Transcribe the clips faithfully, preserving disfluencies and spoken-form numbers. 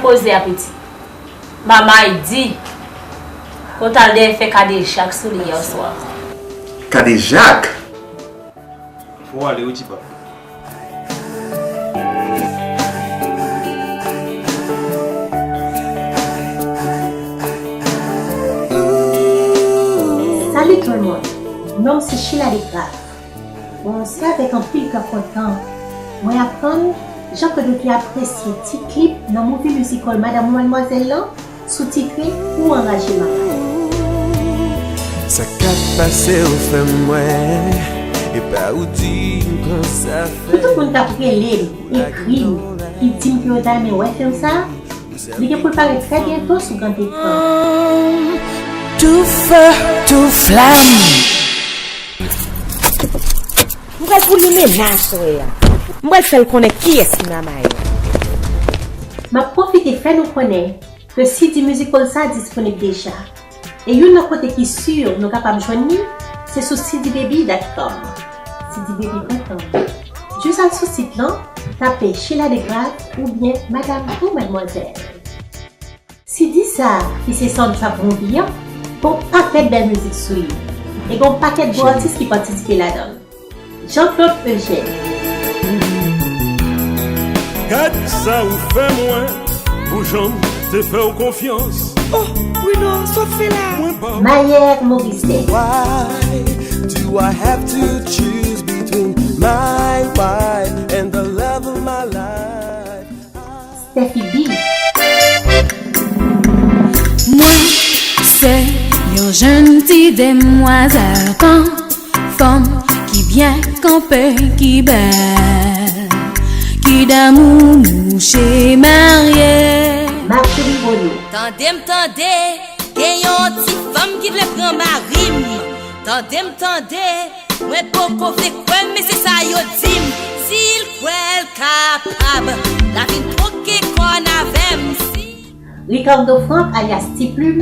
Koze a piti. Mamay di, ou t al dèyè fè kadejak sou li yèswa. Kadejak? Fò w ale wi, ti pap. Salut tout le monde. Non m se Sheila Desgraves. Bon, se avèk anpil kè kontan mwen aprann Jean Claude te apresye ti klip nan movie musical Madam ou Madmwazèl lan, sou titre Ou anraje manman. Sa k ap pase w fè m wè, e pa ou di m konsa fè. Pou tout moun k ap rele m, ekri m, ki di m ke yo ta renmen wè fim sa, li gen pou l parèt trè byento sou gran ekran. Tou fè, tou flam. M pral pou li menas wè a. M pral fè l konnen kiyès ki manman yo. M ap pwofite fè nou konnen ke C D musical sa disponib deja. E youn nan kote ki si nou kapab jwenn li, se sou C D baby dot com. C D baby dot com. Jis al sou sit lan, tape Sheila Desgraves oubyen Madam ou Madmwazèl. C D sa, ki se soundtrack movie an, gon pakèt bèl mizik sou li. E gon pakèt gwo atis ki patisipe ladan l. Jean Claude Eugène. Gad sa ou fè mwen, pou jan m te fè w konfyans. Oh, Bruno, sa w ap fè la? Mwen ba w Mayer Morisset. Why do I have to choose between my wife and the love of my life? Steffi B. Mwen se yon jèn ti demwazèl kan fanm ki byen kanpe, ki bèl, ki damou mouche marye. Marjorie Renaud. Tande m tande, gen yon ti fanm ki vle pran mari m. Tande m tande, mwen poko vle kwè, men se sa yo di m. Si l kwè l kapab, l a vin twoke kò n avè m. Si Ricardo Franck alias Ti Plim.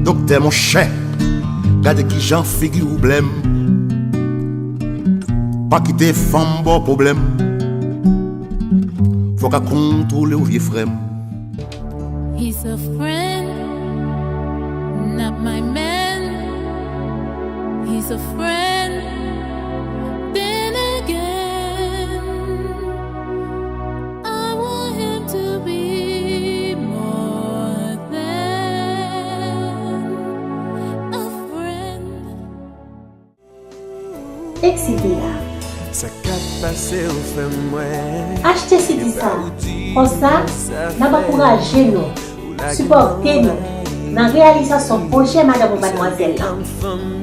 Doktè monchè, gade kijan figi w blèm. Pa kite fanm ba w pwoblèm. Fò w ka kontwole w vye frè m. He's a friend, not my man. He's a friend, then again, I want him to be more than a friend. Etsetera. Sa k ap pase w fè m wè. Achte C D sa. Konsa, n ap ankouraje nou, sipòte nou nan reyalizasyon pwojè Madanm ou Madmwazèl lan.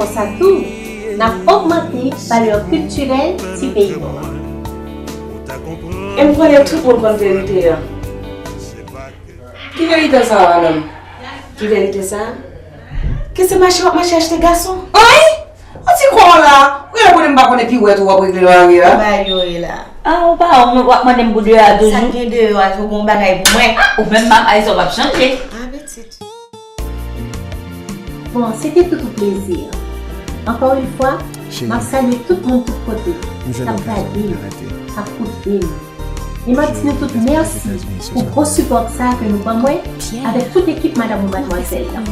Konsa tou, n ap ogmante valè kiltirèl ti peyi nou an. E m konnen tout moun konn verite a. Ki verite sa a, madanm? Ki verite sa a? Ke se mache w ap mache achte gason? Ay! Ou ti kon la! Ou genlè konnen m pa konnen piwèt ou w ap regle nan lari a? Ba yo e la. Ah, ou pa wè w ap mande m pou deyò a toujou? Sa k gen deyò a, ou gon bagay pou mwen? Ah, ou menm, Mama, sa w p ap chanje. Ah, pitit. Bon, se te tout yon plezi. Encore une fois, m ap salye tout moun tout kote k ap gade m, k ap koute m. E m ap di nou tout mèsi pou gwo sipò sa ke nou ban mwen avèk tout ekip Madanm ou Madmwazèl lan.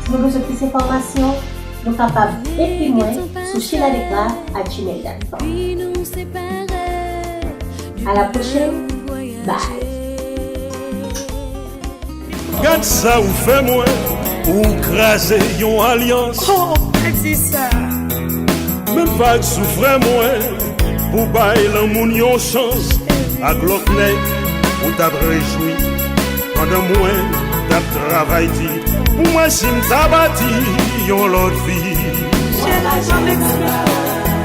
Si nou bezwen plis enfòmasyon, nou kapab ekri mwen sou sheila desgraves at gmail dot com. À la prochaine. Bye. Gad sa ou fè mwen, ou kraze yon alyans. Oh, pa di sa. Menm vag sou frè mwen, pou bay lanmou n yon chans. Ak lòt nèg ou t ap rejwi pandan mwen t ap travay di. Pou mwen si m ta bati yon lòt vi.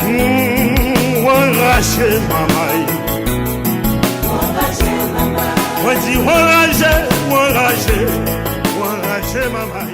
Hmm, w anraje manmay. Mwen di w anraje, w anraje, w anraje manmay.